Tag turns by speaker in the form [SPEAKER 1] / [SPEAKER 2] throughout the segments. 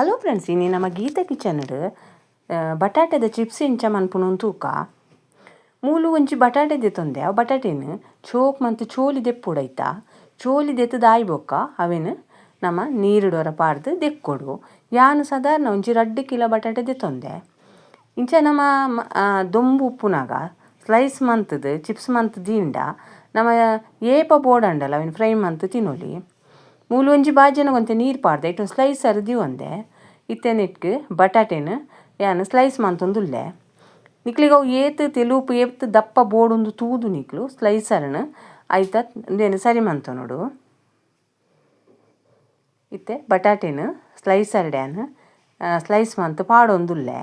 [SPEAKER 1] Hello friends, ಇನಿ ನಮ್ಮ Gita kitchen ಬಟಾಟೆದ chips ಇಂಚ ಮನ್ಪುನು ತೂಕ. ಮೂಲು ಒಂಜಿ ಬಟಾಟೆ ದೆತ್ತೊಂದೆ, ಅವು ಬಟಾಟೆನ್ ಚೋಕ್ ಮಂತ್ ಚೋಲಿ ದೆಪ್ಪೊಡೈತ. ಚೋಲಿ ದೆತ್ತದ ಆಯ್ಬೊಕ್ಕ ಅವೆನ್ ನಮ್ಮ ನೀರುಡೊರ ಪಾಡ್ದು ದೆಕ್ಕೊಡು. ಯಾನ್ ಸಾಧಾರಣ ಒಂಜಿ 2 ಕಿಲೋ ಬಟಾಟೆ ದೆತ್ತೊಂದೆ. ಇಂಚ ನಮ್ಮ ದೊಂಬು ಉಪ್ಪುನಾಗ ಸ್ಲೈಸ್ ಮಂತದು ಚಿಪ್ಸ್ ಮಂತ್ ದೀಂಡ ನಮ್ಮ ಏಪ ಬೋಡಂಡಲ ಅವೆನ್ ಫ್ರೈ ಮಂತ್ ತಿನ್ನೊಲಿ. ಮೂಲು ಒಂಜಿ ಬಾಜನ ಒಂತೆ ನೀರು ಪಾಡ್ದೆ, ಇಟ್ಟು ಸ್ಲೈಸ್ ಅರ್ದಿ ಒಂದೆ. ಇತ್ತೆನಿಟ್ಕ್ ಬಟಾಟೆನ್ ಯಾನ್ ಸ್ಲೈಸ್ ಮಂತೊಂದುಲ್ಲೆ. ನಿಕ್ಲಿಗ್ ಅವು ಏತ್ ತೆಲುಪು ಏತ್ ದಪ್ಪ ಬೋಡುಂದು ತೂದು ನಿಕ್ಲು ಸ್ಲೈಸರ್ನ್ ಐತ ಉಂದೆನ್ ಸರಿ ಮಂತೊನೊಡು. ಇತ್ತೆ ಬಟಾಟೆನ್ ಸ್ಲೈಸರ್ ಡ್ಯಾನ್ ಸ್ಲೈಸ್ ಮಂತ್ ಪಾಡೊಂದುಲ್ಲೆ.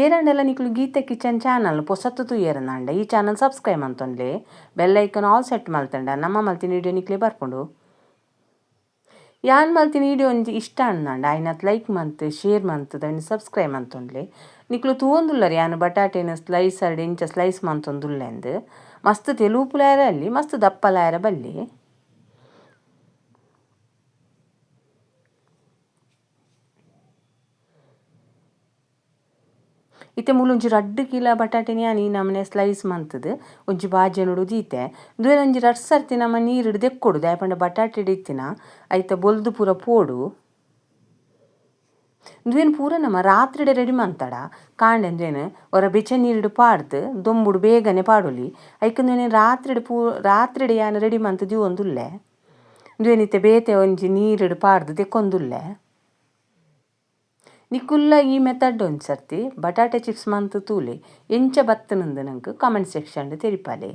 [SPEAKER 1] ಏರಂಡೆಲ್ಲ ನಿಕ್ಲು ಗೀತಾ ಕಿಚನ್ ಚಾನಲ್ ಪೊಸತ್ತು ತೂಯೆರನಾಂಡ ಈ ಚಾನಲ್ ಸಬ್ಸ್ಕ್ರೈಬ್ ಮಂತೊನ್ಲೆ, bell icon all set ಮಲ್ತಂಡ ನಮ್ಮ ಮಲ್ತಿನ ವಿಡಿಯೋ ನಿಕ್ಲೆ ಬರ್ಪುಂಡು. ಯಾನ್ ಮಲ್ತಿನ ವಿಡಿಯೋ ಒಂಜಿ ಇಷ್ಟ ಅಂದಾಂಡ ಆಯ್ನತ್ ಲೈಕ್ ಮಂತ್ ಶೇರ್ ಮಂತ್ ದೈನ್ ಸಬ್ಸ್ಕ್ರೈಬ್ ಮಂತೊನ್ಲೆ. ನಿಕ್ಲು ತೂವೊಂದುಲ್ಲರ್ ಯಾನ್ ಬಟಾಟೆನ್ ಸ್ಲೈಸರ್ ಇಂಚ ಸ್ಲೈಸ್ ಮಂತೊಂದುಲ್ಲೆಂದು. ಮಸ್ತ್ ತೆಲುಪುಲಾಯರ ಅಲ್ಲಿ ಮಸ್ತ್ ದಪ್ಪಲಾಯರ ಬಲ್ಲಿ. ಇತ್ತೆ ಮೂಲೊಂಜಿ 2 ಕಿಲೋ ಬಟಾಟೆನ್ ಯಾನ್ ಈ ನಮನೆ ಸ್ಲೈಸ್ ಮಂತದು ಒಂಜಿ ಬಾಜನೊಡು ದೀತೆ. ದುವೆ ಒಂಜಿ 2 ಸರ್ತಿ ನಮ್ಮ ನೀರುಡು ದೆಕ್ಕೊಡು, ದಾಯೆ ಪಂಡ ಬಟಾಟೆ ಇತ್ತಿನ ಐತ ಬೊಲ್ದು ಪೂರ ಪೋಡು. ದುವೆನ್ ಪೂರ ನಮ್ಮ ರಾತ್ರಿಡೆ ರೆಡಿ ಮಂತಡ ಕಾಂಡೆ ಅಂದ್ವೇನು ಹೊರ ಬೆಚ್ಚ ನೀರುಡು ಪಾಡ್ದು ದೊಂಬುಡು ಬೇಗನೆ ಪಾಡೊಲಿ. ಐಕ್ ರಾತ್ರಿಡೆ ರಾತ್ರಿಡೆ ಯಾನ್ ರೆಡಿ ಮಂತ್ ದೀವೊಂದುಲ್ಲೆ. ದುವೆನ್ ಇತ್ತೆ ಬೇತೆ ಒಂಜಿ ನೀರುಡು ಪಾಡ್ದು ದೆಕ್ಕೊಂದುಲ್ಲೆ. ನಿಕುಲ್ಲ ಈ ಮೆಥಡ್ ಒಂಜಿ ಸರ್ತಿ ಬಟಾಟೆ ಚಿಪ್ಸ್ ಮಂತ್ ತೂಲೆ ಎಂಚ ಬತ್ತನಂದು ನಂಗೆ ಕಾಮೆಂಟ್ ಸೆಕ್ಷನ್ ತೆರಿಪಾಲೆ.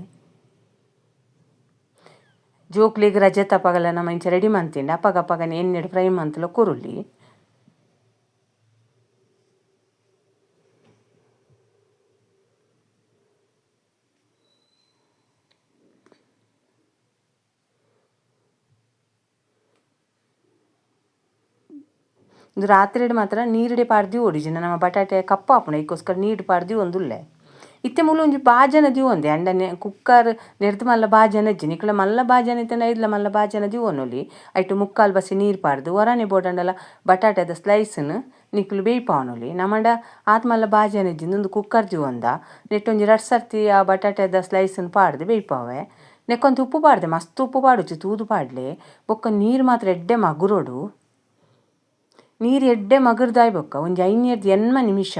[SPEAKER 1] ಜೋಕ್ಲಿಗ್ ರಜೆ ತಪಗಲ ನಮ್ಮ ಇಂಚ ರೆಡಿ ಮಂತಿಂಡ ಅಪಗ ಅಪಗನೆ ಎಣ್ಣೆಡ್ ಫ್ರೈ ಮಂತಲ ಕೊರುಲಿ. ಇಂದು ರಾತ್ರಿಡ್ ಮಾತ್ರ ನೀರುಡೆ ಪಾಡ್ದಿ ಓಡಿಜಿನ ನಮ್ಮ ಬಟಾಟೆ ಕಪ್ಪ ಆಪುಂಡು, ಐಕೋಸ್ಕರ ನೀರು ಪಾಡ್ದಿ ಒಂದುಲ್ಲೆ. ಇತ್ತೆ ಮೂಲು ಒಂಜಿ ಬಾಜನ ದೀವೊಂದೆ ಅಂಡನೆ ಕುಕ್ಕರ್ ನೆರ್ದ್ ಮಲ್ಲ ಬಾಜನ ಇಜ್ಜಿ, ನಿಕುಲ ಮಲ್ಲ ಬಾಜನ ಇತ್ತಂಡ ಐದ್ಲ ಮಲ್ಲ ಬಾಜನ ದೀವೊನೊಲಿ. ಐಟು ಮುಕ್ಕಾಲು ಬಸಿ ನೀರು ಪಾಡ್ದು ಒರಾನೆ ಬೋಡಂಡಲ ಬಟಾಟೆದ ಸ್ಲೈಸ್ನ್ ನಿಕುಲು ಬೇಯ್ಪಾವೊನೊಲಿ. ನಮಡ ಆತ್ ಮಲ್ಲ ಬಾಜನ ಇಜ್ಜಿ, ಉಂದು ಕುಕ್ಕರ್ ದೀವೊಂದ ನೆಟ್ ಒಂಜಿ 2 ಸರ್ತಿ ಆ ಬಟಾಟೆದ ಸ್ಲೈಸ್ನ್ ಪಾಡ್ದು ಬೇಯ್ಪಾವೆ. ನೆಕ್ಕೊಂತ ಉಪ್ಪು ಪಾಡ್ದೆ, ಮಸ್ತ್ ಉಪ್ಪು ಪಾಡುಚಿ ತೂದು ಪಾಡ್ಲೆ. ಬೊಕ್ಕ ನೀರು ಮಾತ್ರ ಎಡ್ಡೆ ಮಗುರೊಡು. ನೀರು ಎಡ್ಡೆ ಮಗುರ್ದಾಯ್ ಬೊಕ್ಕ ಒಂಜಿ 5 ನಿಮಿಷ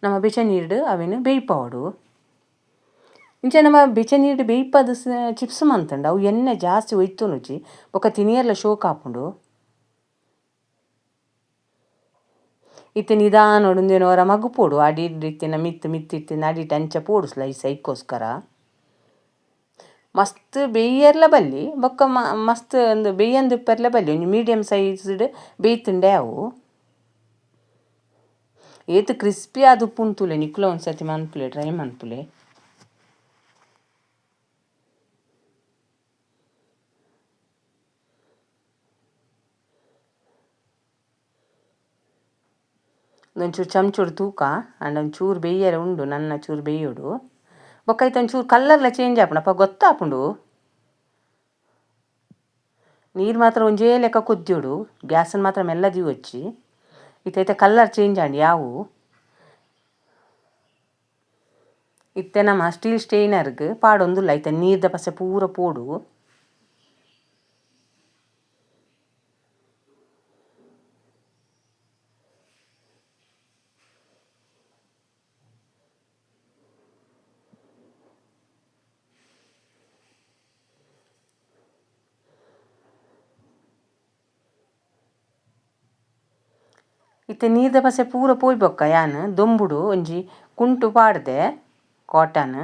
[SPEAKER 1] ನಮ್ಮ ಬೆಚ್ಚ ನೀರುಡು ಅವೆನ್ ಬೇಯ್ಪಾವೊಡು. ಇಂಚ ನಮ್ಮ ಬೆಚ್ಚ ನೀರುಡು ಬೇಯ್ಪಾದ ಚಿಪ್ಸ್ ಮಂತಂಡ ಅವು ಎಣ್ಣೆ ಜಾಸ್ತಿ ಒಯ್ತೊನುಜಿ, ಬೊಕ್ಕ ತಿನಿಯರ್ಲ ಶೋಕ್ ಆಪುಂಡು. ಇತ್ತೆ ನಿಧಾನೊಡು ಉಂದೆನ್ ಒರ ಮಗುಪೊಡು, ಅಡಿ ಇತ್ತಿನ ಮಿತ್ತ್ ಮಿತ್ತ್ ಇತ್ತಿನ ಅಡಿಟ್ ಅಂಚ ಪೋಡು ಸ್ಲೈಸ್ ಐಕೋಸ್ಕರ. ಮಸ್ತ್ ಬೇಯ್ಯರ್ಲ ಬಲ್ಲಿ ಬೊಕ್ಕ ಮಸ್ತ್ ಒಂದು ಬೇಯ್ಯಂದು ಉಪ್ಪರ್ಲ ಬಲ್ಲಿ, ಒಂಜಿ ಮೀಡಿಯಂ ಸೈಜ್ಡ್ ಬೇಯ್ತುಂಡೆ ಅವು. ಏತ್ ಕ್ರಿಸ್ಪಿ ಆದ್ ಉಪ್ಪುಂಡು ತೂಲೆ, ನಿಕುಲ ಒಂದ್ಸತಿ ಮನ್ಪುಲೆ ಟ್ರೈ ಮನ್ಪುಲೆ. ಒಂಚೂರು ಚಮಚೊಡು ತೂಕ ಅಂಡ ಒಂಚೂರು ಬೇಯ್ಯರೆ ಉಂಡು, ನನ್ನ ಚೂರು ಬೇಯೋಡು. ಬೊಕ್ಕ ಐತ ಒಂಚೂರು ಕಲ್ಲರ್ಲ ಚೇಂಜ್ ಆಪುಂಡು, ಅಪ್ಪ ಗೊತ್ತಾಪುಂಡು. ನೀರು ಮಾತ್ರ ಒಂಜೇ ಲೆಕ್ಕ ಕೊದ್ಯೋಡು, ಗ್ಯಾಸನ್ನು ಮಾತ್ರ ಮೆಲ್ಲ ದೀವೊಚ್ಚಿ. ಇತ್ತೆ ಕಲ್ಲರ್ ಚೇಂಜ್ ಆಂಡ್ ಯಾವು. ಇತ್ತೆ ನಮ್ಮ ಸ್ಟೀಲ್ ಸ್ಟೈನರ್ಗ್ ಪಾಡೊಂದುಲ್ಲ, ಐತ ನೀರ್ದ ಪಸೆ ಪೂರ ಪೋಡು. ಇತ್ತೆ ನೀರ್ದ ಪಸೆ ಪೂರ ಪೋಯ್ ಬೊಕ್ಕ ಯಾನ್ ದೊಂಬುಡು ಒಂಜಿ ಕುಂಟು ಪಾಡ್ದೆ ಕಾಟನ್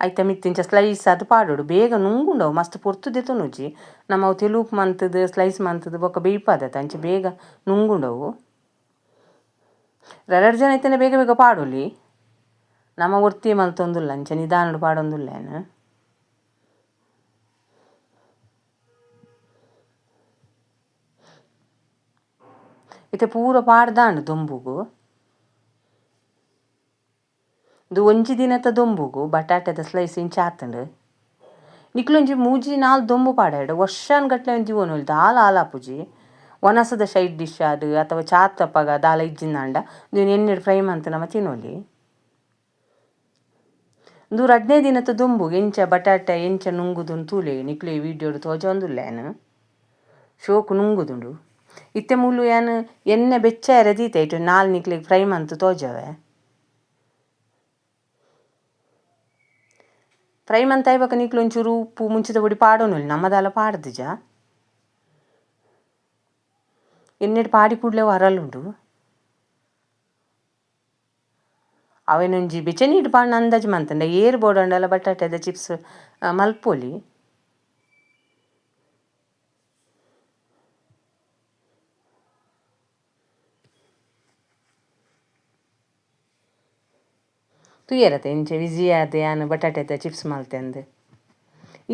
[SPEAKER 1] ಐತ ಮಿತ್ತ್ ಇಂಚ ಸ್ಲೈಸ್ ಆದ್ ಪಾಡೊಡು. ಬೇಗ ನುಂಗುಂಡವು ಮಸ್ತ್ ಪೊರ್ತು ದೆತೊನುಜಿ. ನಮ್ಮ ಅವು ತೆಲೂಪು ಮಂತುದು ಸ್ಲೈಸ್ ಮಂತುದು ಬೊಕ್ಕ ಬೇಯ್ಪಾದತ ಅಂಚ ಬೇಗ ನುಂಗುಂಡವು. 2 ಜನ ಇತ್ತಂಡ ಬೇಗ ಬೇಗ ಪಾಡೊಲಿ. ನಮ್ಮ ಒರ್ತಿ ಮಲ್ತೊಂದುಲ್ಲ ಅಂಚ ನಿಧಾನಡ್ ಪಾಡೊಂದುಲ್ಲ ಯಾನ್. ಇತ್ತೆ ಪೂರ ಪಾಡ್ದಾಂಡ್ ದೊಂಬುಗು. ಇದು ಒಂಜಿ ದಿನತ ದೊಂಬುಗು ಬಟಾಟೆದ ಸ್ಲೈಸ್ ಇಂಚ ಆತುಂಡು. ನಿಕ್ಲು ಒಂಜಿ 3-4 ದೊಂಬು ಪಾಡಾಯ್ಡ ವರ್ಷಾನ್ ಗಟ್ಲೆ ಒಂಜಿ ದೀವೊನೊಲಿ ದಾಲ ಆಲಾಪುಜಿ. ವನಸದ ಸೈಡ್ ಡಿಶ್ ಆದ್ ಅಥವಾ ಚಾತಪಗ ದಾಲ ಇಜ್ಜಿಂದಾಂಡ ಉಂದೆನ್ ಎಣ್ಣೆಡ್ ಫ್ರೈ ಮಂತ್ ನಮ ತಿನೊಲಿ. ಉಂದು ರಡ್ಡನೇ ದಿನತ ದುಂಬು ಎಂಚ ಬಟಾಟೆ ಎಂಚ ನುಂಗುದುಂದು ತೂಲೆ ನಿಕ್ಲೆ ವಿಡಿಯೋಡು ತೋಜೊಂದುಲ್ಲೆ ಯಾನ್. ಶೋಕು ನುಂಗುದುಂಡು. ಇತ್ತೆ ಮೂಲು ಯಾನ್ ಎಣ್ಣೆ ಬೆಚ್ಚ ದೀತೆ ಐಟ್ ನಾಲ್ ನಿಕ್ಲೆಗ್ ಫ್ರೈ ಮಂತ್ ತೋಜವೆ. ಫ್ರೈ ಮಂತ್ ಆಯಿಬೊಕ ನಿಕ್ಲು ಒಂಚೂರು ಉಪ್ಪು ಮುಂಚಿದ ಪೊಡಿ ಪಾಡೊನೊಲಿ ನಮದಾಲ ಪಾಡ್ದಿಜ. ಎಣ್ಣೆಡ್ ಪಾಡಿ ಕೂಡ್ಲೆ ಅರಲುಂಡು. ಅವೆನೊಂಜಿ ಬೆಚ್ಚ ನೀರು ಪಾಡ್ನ ಅಂದಾಜು ಮಂತುಂಡ ಏರ್ ಬೋಡಾಂಡಲ ಬಟಾಟೆದ ಚಿಪ್ಸ್ ಮಲ್ಪೊಲಿ. ತೂಯರತೆ ಇಂಚ ಈಸಿ ಆದ್ ಯಾನ್ ಬಟಾಟೆದ ಚಿಪ್ಸ್ ಮಲ್ತೆಂದು.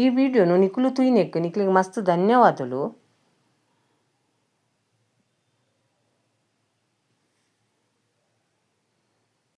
[SPEAKER 1] ಈ ವಿಡಿಯೋನು ನಿಕುಲು ತೂಯಿನೆಕ್ ನಿಕ್ಲೆಗ್ ಮಸ್ತ್ ಧನ್ಯವಾದಲು.